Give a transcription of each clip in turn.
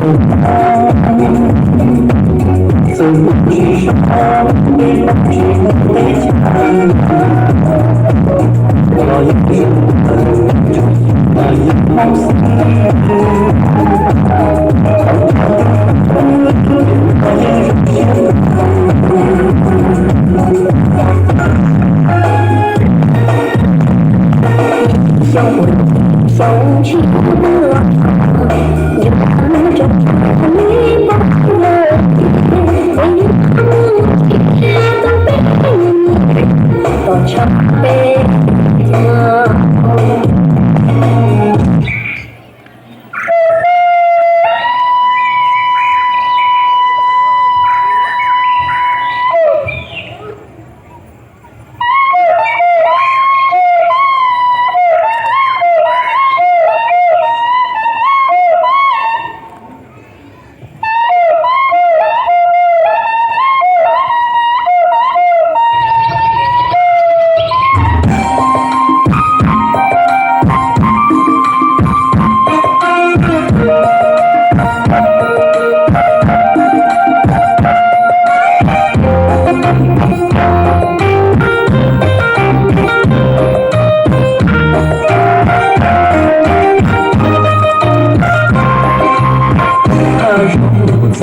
Ntxhais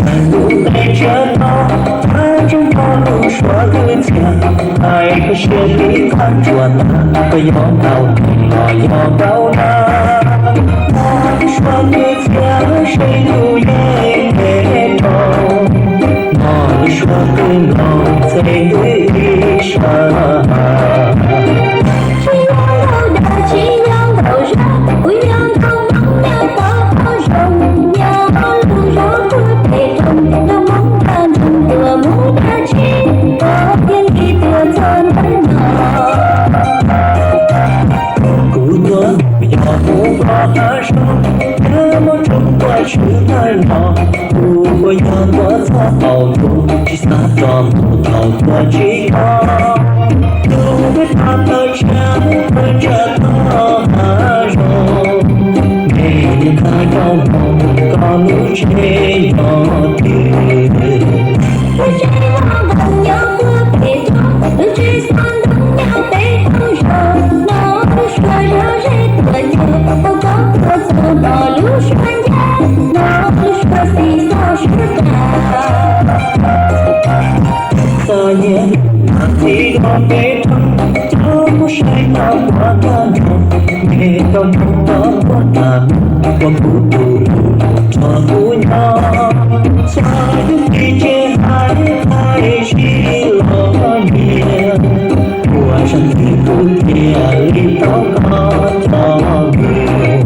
lub ntees tsiab to, thab tseeb nrog lub suab twb txias, hais koj siab tib qho tsuas ntag, koj yuav ntaus neeg los yog ntaus dab. Mog lub suab twb txias seb ntuj yeej phem rau, mog lub suab twb nploos txev twb ib sab. Tsis yog ntaus dag, tsis yog ntaus zaj, kuv yog ntaus Hmoob nyob tom qab zoo, nyob lub zos puag pem roob, nrog Hmoob nrog nroog tuaj mus dab tsi, koj thiaj li tuaj txog ntawm no. Kuv tuaj yog mus npog hav zoov, thiab muaj tsoom tuaj tshwm tawm no. Kuv puas yog tuaj txog thaum tuag, tsis xav rov mus thaum tuag tsis tau. Tus twb tag tawm tsam thawj tsam toj hav zoov, me niam ntxhais rau mus koj lub tsev nyob twg. Lub tsev ntoo nyob puag pem roob, lub tsev xov ntoo nyob pem roob zos no. Lub suab zog zeb tuaj nyob, pab koj tuaj txog no lub suab ncaj, no lub suab xis xos suab daj. Txom nyem txiv los peb roob, cov kuv saib no puav tag nrho, me rau mus rau puag tas mus, ua kuv tus lus rau kuv nyob. Xyov yus txiv tsev hais hais sib los nyiam, ua sab ntxwv kuv thiaj li tau koj txoj lus.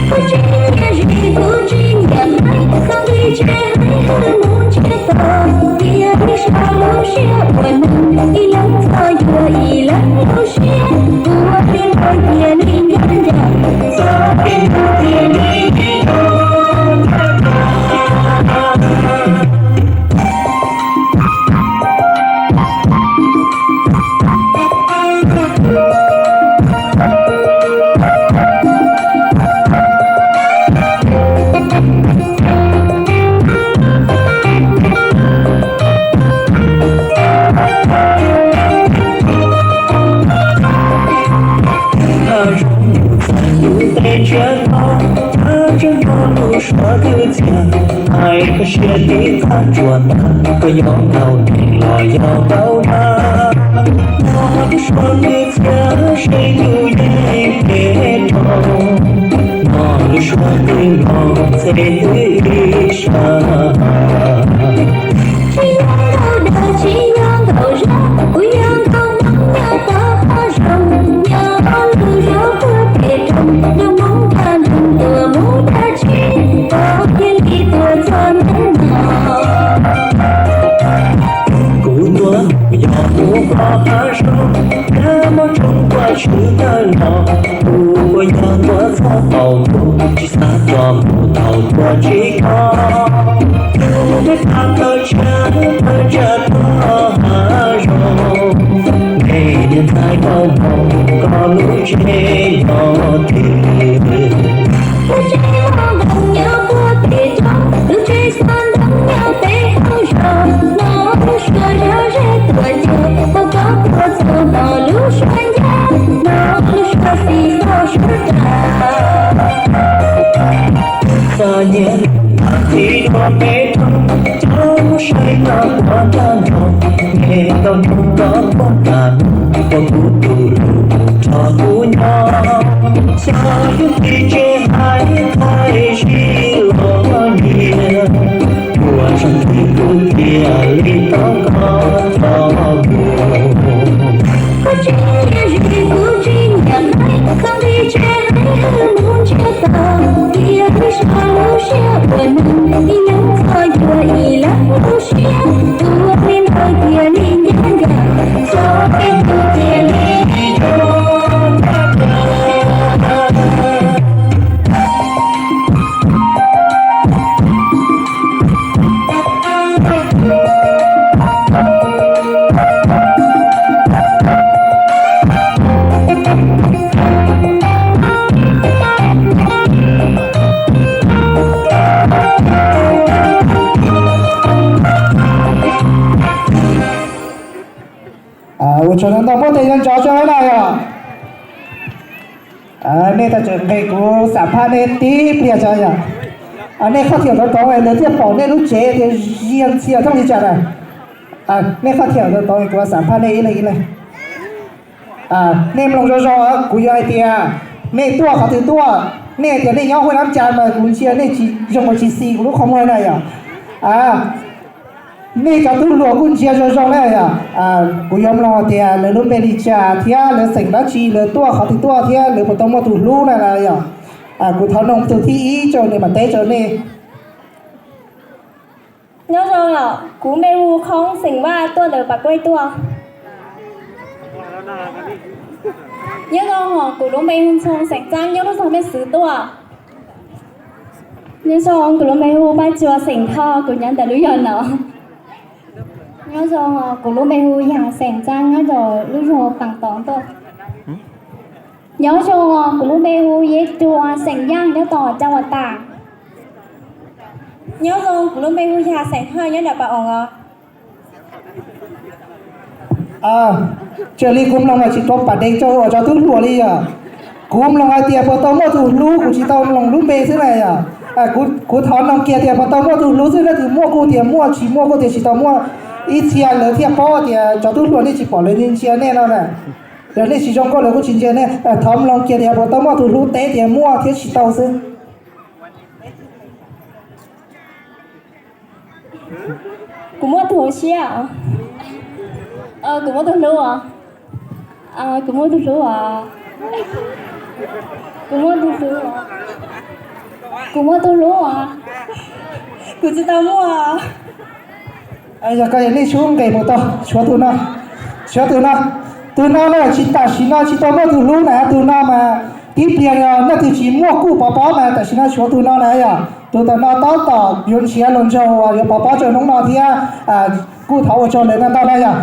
Kuv tsis nyiam zis, kuv tsis nyiam hais, txoj kev tsis hais hwj mus ntsiag to, tiam sis lub siab ua neeg ib leeg txom nyem ib leeg lub siab, ua li ntawd thiaj li ncaj ncees, txoj kev ntawd thiaj li Hav zoov mus txais lub ntees tsiab to, thab tseeb nrog lub suab twb txias, hais koj siab tib qho tsuas ntag, koj yuav ntaus neeg los yog ntaus dab. Mog lub suab twb txias seb ntuj yeej phem rau, mog lub suab twb nploos txev twb ib sab. Tsis yog ntaus dag, tsis yog ntaus zaj, kuv yog ntaus Hmoob nyob tom qab zoo, nyob lub zos puag pem roob, nrog Hmoob nrog nroog tuaj mus dab tsi, koj thiaj li tuaj txog ntawm no. Kuv tuaj yog mus npog hav zoov, thiab muaj tsoom tuaj tshwm tawm no. Kuv puas yog tuaj txog thaum tuag, tsis xav rov mus thaum tuag tsis tau. Tus twb tag tawm tsam thawj tsam toj hav zoov, me niam ntxhais rau mus koj lub tsev nyob twg. Lub tsev ntoo nyob puag pem roob, Nyiam tib dua peb roob, cov saib no puas tag nrho, nyiam tau nrog koj puag ta, ua kuv tus hlub nrog kuv nyob. Xyov tus twg tseem hais thaij sib los nyiam, ua zoo li kuv thiaj li tau koj txoj mus. Koj tsis nyiam zim kuv tsis nyiam hais, koj nqis tsev hais mus ntsiag to, tias lub siab lub siab uas neeg ib leeg txhos yuav ib leeg lub siab, tus ua li ntawd cia li ncaj ncees, txoj kev hlub cia li yuav. Ua tsaug ntau ntau, muab tes nco ntsoov tso na yom. Nej tau tseem nqis kuv xam phaj nej tib pliag tso yom. Nej qhov thiam tau tod lawv thiaj pom nej lub tsev tias zias ntxias thooj li cas na. Nej qhov thiam tau tod kuv xam phaj nej ib leeg ib leeg. Nej mloog zoo zoo, kuv yuav hais tias nej tuaj qhov twg tuaj, nej tias nej nyob Huaj Nab Cas mas kuv ntsia nej tsis zoo ua tsis xis kuv lub qhov muag na yom. Nej cov tub hluas kuj ntsia zoo zoo na yom. Kuv yuav mloog tias lawv lub npe li cas thiab lawv xeem dab tsi, lawv tuaj qhov twg tuaj thiab lawv puas tau muaj tus hlub na yom. Kuv thov noog tus thib ib rau nws mam teb rau nej. Nyob zoo os, kuv npe hu Khoob xeem Vaj tuaj ntawm Pam Kuaj tuaj. Nyob zoo os, kuv lub npe hu Ntxhoo xeem Txaab nyob lub zog Mej Xwm tuaj. Nyob zoo, kuv lub npe hu Paj Tsua xeem Thoj, kuv nyob ntawm lub zog no. Nyob zoo os, kuv lub npe hu Yag xeem Txaab nyob ntawm lub zog Paas Toov tuaj. Nyob zoo os, kuv lub npe hu Yeeb Dua xeem Yaaj nyob tom Caj Ua Tas. Nyob zoo, kuv lub npe hu Yag xeem Hawj nyob ntawm Pam Oos os. Raws li kuv mloog mas tsis tau pam deev rau cov tub hluas li yom. Kuv mloog hais tias puas tau muaj tus hlub, kuv tsis tau mloog lub npe xwb na yom. Kuv thov noog kiag tias puas tau muaj tus hlub xwb, leej twg muaj kuj tias muaj, tsis muaj kuj tias tsis tau muaj. Ib txhia lawv thiaj paub tias cov tub hluas nej tsis pom lawv ntsia nej no na. Yog nej tsis zoo nkauj lawv kuj tsis ntsia nej. Thov mloog kiag tias puas tau muaj tus hlub, teb tias muaj thiab tsis tau xwb. Kuv muaj tus hluas siab. Kuv muaj tus hlub os. Kuv muaj tus hlub os. Kuv muaj tus hlub os. Kuv muaj tus hlub os. Kuv tsis tau muaj. Yog koj nej sub nqes mus tau, tshuav tus no, tshuav tus no. Tus no na tsis, tam sim no tsis tau muaj tus hlub na, tus no mas tib pliag nej twb tsis muaj kuj pov pob mas tam sim no tshuav tus no na yom. Tus tam no tab tom yuav nrhiav luag nraug uas yuav pov pob rau hnub no thiab. Kuj thov ua tsaug lawv ntau ntau na yom.